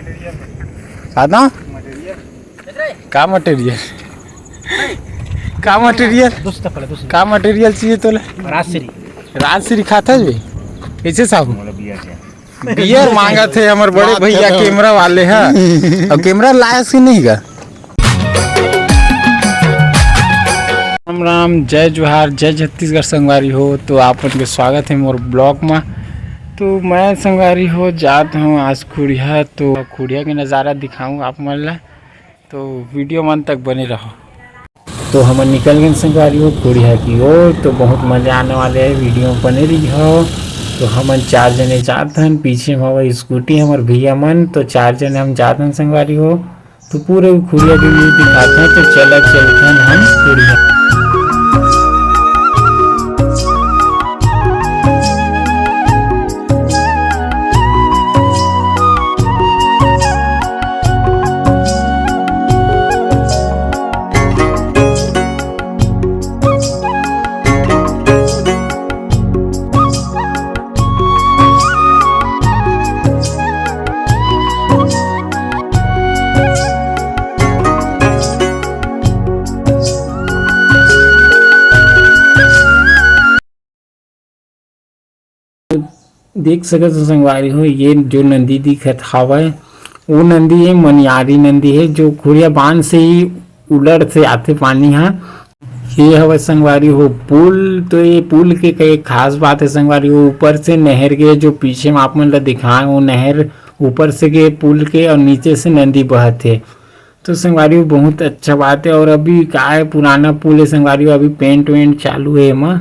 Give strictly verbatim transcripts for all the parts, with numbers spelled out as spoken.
सादा? का मटेरियल? का मटेरियल? दोस्त पकड़, दोस्त। का मटेरियल चाहिए तोला? राजश्री। राजश्री खाता है बे? कैसे साहब? बियर मांगत हे हमर बड़े भैया, कैमरा वाले ह। अउ कैमरा लायस कि नहीं गा? राम राम, जय जोहार, जय छत्तीसगढ़ संगवारी हो। तो आप मन के स्वागत है मोर ब्लॉग में। तो मैं संगवारी हो जात हूँ आज खुड़िया, तो खुड़िया के नज़ारा दिखाऊँ आप मन ला। तो वीडियो मन तक बने रहो। तो हमन निकल गए संगवारी हो खुड़िया की ओर। तो बहुत मजा आने वाले है, वीडियो में बने रहिहो। तो हमन चार जने जात हन, पीछे में हवा स्कूटी हमर भैया मन, तो चार जने हम जात हन संगवारी हो। तो पूरे खुड़िया के व्यू दिखात हन, तो चला चलथन हम खुड़िया। देख सकत हो संगवारी हो, ये जो नंदी दिखत हावय, वो नंदी हे मनियारी नंदी हे, जो खुड़िया बांध से ही उलट से आथे पानी हा। ये हवय संगवारी हो पुल। तो ये पुल के कई खास बात है संगवारी हो, ऊपर से नहर के जो पीछे में आप मन ला दिखाए, वो नहर ऊपर से के पुल के और नीचे से नंदी बहत हे। तो संगवारी हो बहुत अच्छा बात है। और अभी का है, पुराना पुल है संगवारी हो, अभी पेंट वेंट चालू है एमा।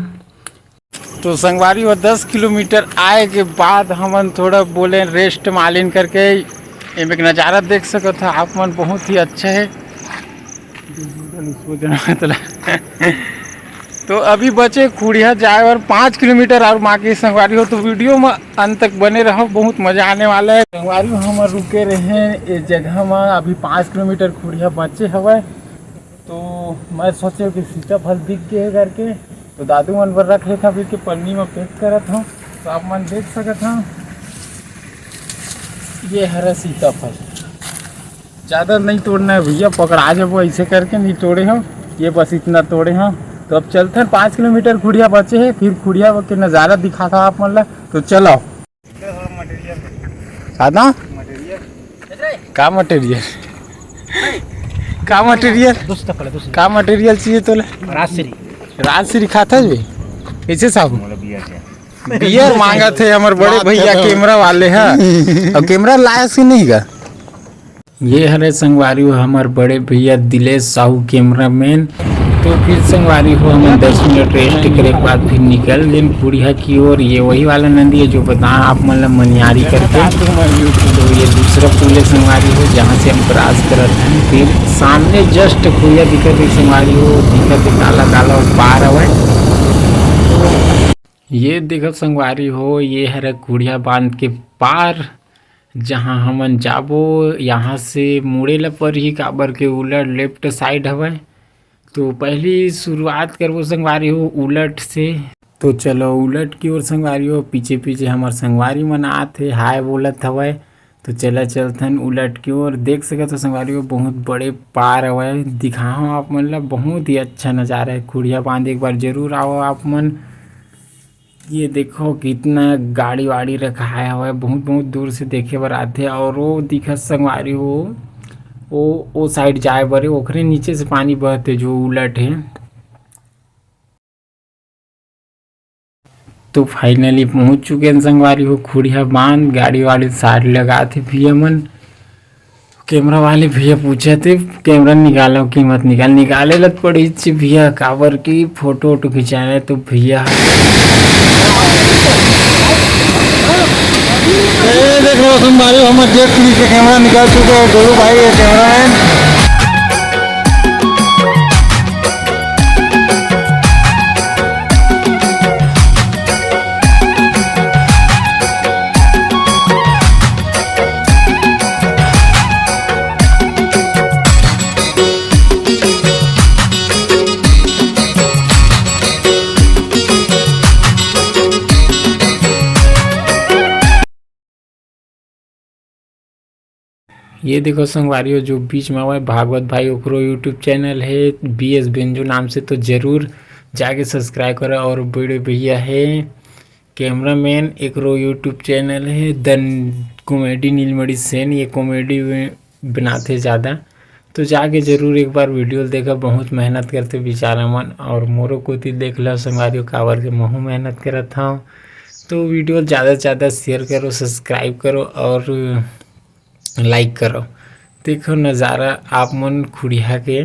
तो संगवारी हो, दस किलोमीटर आए के बाद हमन थोड़ा बोले रेस्ट मालिन करके, एमे के नज़ारा देख सकत हो आप मन, बहुत ही अच्छा है। तो अभी बचे खुड़िया जाए और पाँच किलोमीटर और बाकी संगवारी हो, तो वीडियो में अंत तक बने रहो, बहुत मजा आने वाला है। संगवारी हो, हमन रुके रहे ए जगह में, अभी पाँच किलोमीटर खुड़िया बचे हवय। तो मैं सोचे कि सीताफल दिख गए करके, तो दादू मन बर रख लेथव, फिर के पन्नी में पैक करत हूँ। तो आप मन देख सकत हव, ये हरा सीताफल। ज़्यादा नहीं तोड़ना है भैया, पकड़ा जाबो ऐसे करके, नहीं तोड़े हो। ये बस इतना तोड़े हो। तो अब चलते हैं, पाँच किलोमीटर खुड़िया बचे है, फिर खुड़िया के नज़ारा दिखाता आप मन ला। तो चलो। सादा? का मटेरियल? का मटेरियल? दोस्त पकड़, दोस्त। का मटेरियल चाहिए तोला? राजश्री। राजश्री खाता है बे? कैसे साहब? बियर मांगत हे हमर बड़े भैया, कैमरा वाले ह। अब कैमरा लायस कि नहीं गा? ये हरे संगवारी हो हमर बड़े भैया दिलेश साहू, कैमरामैन। तो फिर संगवारी हो, हमन दस मिनट रेस्ट करे के बाद फिर निकल गेन खुड़िया की ओर। ये वही वाला नदी है जो बताया आप मन ला मनियारी करके। तो ये दूसरा पुल है संगवारी हो, जहाँ से हम क्रॉस करत हैं। फिर सामने जस्ट खुड़िया दिखत है संगवारी हो, दिखत है काला काला, वो पार हवय। ये देखो संगवारी हो, ये हरे खुड़िया बांध के पार, जहाँ हमन जाबो, यहाँ से मुड़े ला परही, काबर के उलट लेफ्ट साइड हवय। तो पहली शुरुआत करबो संगवारी हो उलट से। तो चलो उलट की ओर संगवारी हो, पीछे पीछे हमर संगवारी मन आत हे, हाय बोलत हवय। तो चला चलथन उलट की ओर। देख सकत हो संगवारी हो, बहुत बड़े पार हवय, दिखाहूँ आप मन ला, बहुत ही अच्छा नज़ारा है खुड़िया बांध। एक बार जरूर आओ आप मन। ये देखो कितना गाड़ी वाड़ी रखाय हवय, बहुत बहुत दूर से देखे बर आथे। और वो दिखत संगवारी हो, वो, वो साइड जाए बर हे, ओखरे नीचे से पानी बहत हे जो उलट हे। तो फाइनली पहुंच चुके हैं संगवारी हो खुड़िया बांध। गाड़ी वाड़ी साइड लगात हे भैया मन। कैमरा वाले भैया पूछे थे, "कैमरा निकालो कि मत निकाल?" निकाले लत पड़ी ची भैया, काबर की फोटो वोटो खिंचाना है तो भैया। ए, देख रहे हो संगवारी हो, हमर जेट थ्री के कैमरा निकाल चुके हैं गोलू भाई, ये कैमरामैन। ये देखो संगवारी हो, जो बीच में हवय भागवत भाई, ओकरो YouTube चैनल हे बी एस बेंजो नाम से, तो जरूर जाके सब्सक्राइब करो। और बड़े भैया हे कैमरामैन, एकरो YouTube चैनल हे द कॉमेडी नीलमणि सेन, ये कॉमेडी बनाथे ज़्यादा, तो जाके जरूर एक बार वीडियो ल देखा। बहुत मेहनत करथे बेचारा मन, और मोरो कोति देख लो संगवारी हो, काबर के महू मेहनत करत हव। तो वीडियो ल ज़्यादा से ज़्यादा शेयर करो, सब्सक्राइब करो और लाइक करो। देखो नज़ारा आप मन खुड़िया के,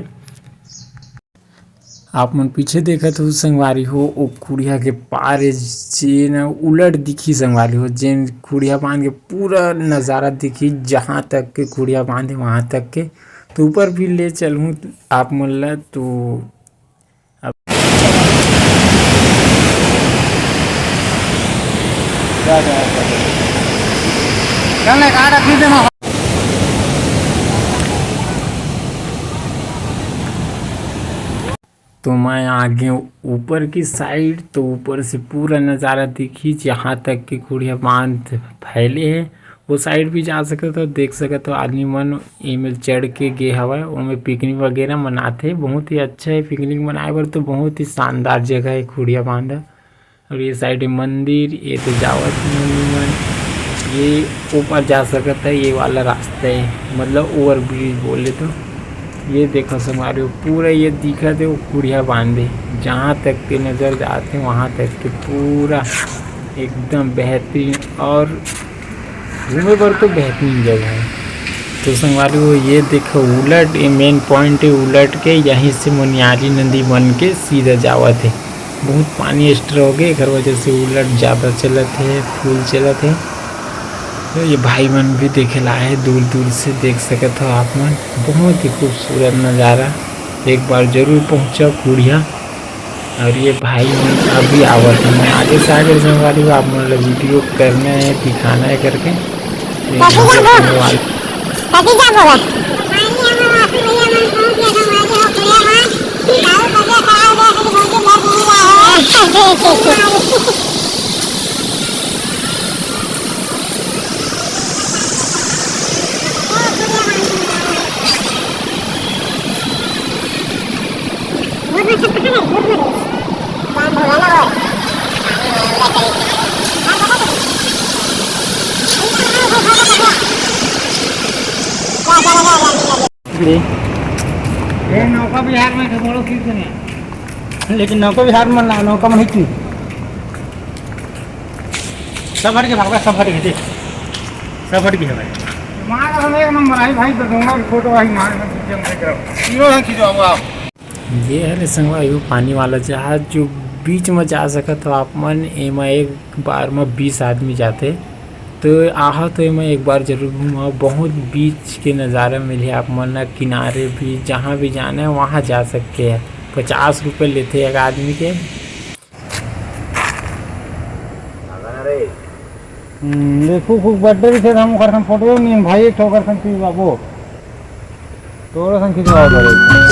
आप मन पीछे देखत हो संगवारी हो, ओ खुड़िया के पार ए, जेन उलट दिखी संगवारी हो, जेन खुड़िया बांध के पूरा नज़ारा दिखी, जहाँ तक के खुड़िया बांध हे वहाँ तक के। तो ऊपर भी ले चलहूँ आप मन ला, तो अब चल ना, कहाँ रख दी थे ना? तो मैं आ गया ऊपर की साइड, तो ऊपर से पूरा नज़ारा दिखी, जहाँ तक कि खुड़िया बांध फैले हे, वो साइड भी जा सकत हो, देख सकत हो। आदमी मन एमे चढ़ के गे हवय, ओमे पिकनिक वगैरह मनाथे। बहुत ही अच्छा हे पिकनिक मनाए बर, तो बहुत ही शानदार जगह हे खुड़िया बांध। और ये साइड में मंदिर, ये तो जावत हे मंदिर मन, ये ऊपर जा सकत हे, ये वाला रास्ता हे, मतलब ओवर ब्रिज बोले तो। ये देखो संगवारी हो, पूरा ये दिखत हे वो खुड़िया बांध हे, जहाँ तक के नज़र जात हे वहाँ तक के पूरा एकदम बेहतरीन और घूमे बर तो बेहतरीन जगह हे। तो संगवारी हो, ये देखो उलट, ये मेन पॉइंट हे उलट के, यहीं से मुनियारी नदी बन के सीधा जावत हे। बहुत पानी एक्स्ट्रा हो गए, एकर वजह से उलट ज़्यादा चलत हे, फुल चलत हे। तो ये भाई मन भी देखे ला आए हे, दूर दूर से देख सकत हो आप मन। बहुत ही खूबसूरत नज़ारा, एक बार जरूर पहुँचो खुड़िया। और ये भाई मन अभी आवत हे, मैं आगे से आगे संगवारी हो, आप मन ला वीडियो करना हे, दिखाना हे करके। ये कैसे जाबो? कैसे जाबो गा? ये नौका बिहार में तो बोलो, किस ने? लेकिन नौका बिहार में ना, नौका में नहीं थी। सब हट के भाग, सब हट के, देख। सब हट के है भाई। मार हम एक नंबर आई भाई, तो दूंगा फोटो आई मार में खींचे, हम देख रहे हो। तीनों है खींचो, आओ, आओ। ये हरे संगवारी हो पानी वाला जहाज, जो बीच में जा सकत हो आप मन। एमा एक बार में बीस आदमी जाथे, तो आहा तो एमा एक बार जरूर घुमाओ। बहुत बीच के नज़ारा मिलही आप मन ला, किनारे भी, जहाँ भी जाना है वहाँ जा सकते हैं। पचास रुपये लेथे एक आदमी के। हम्म, देखो, खूब बर्थडे भी थे, हम ओकर संग फोटो नहीं, भाई, एक ठो ओकर संग खिंचवाबो। तोरो संग खिंचवाओ, भाई।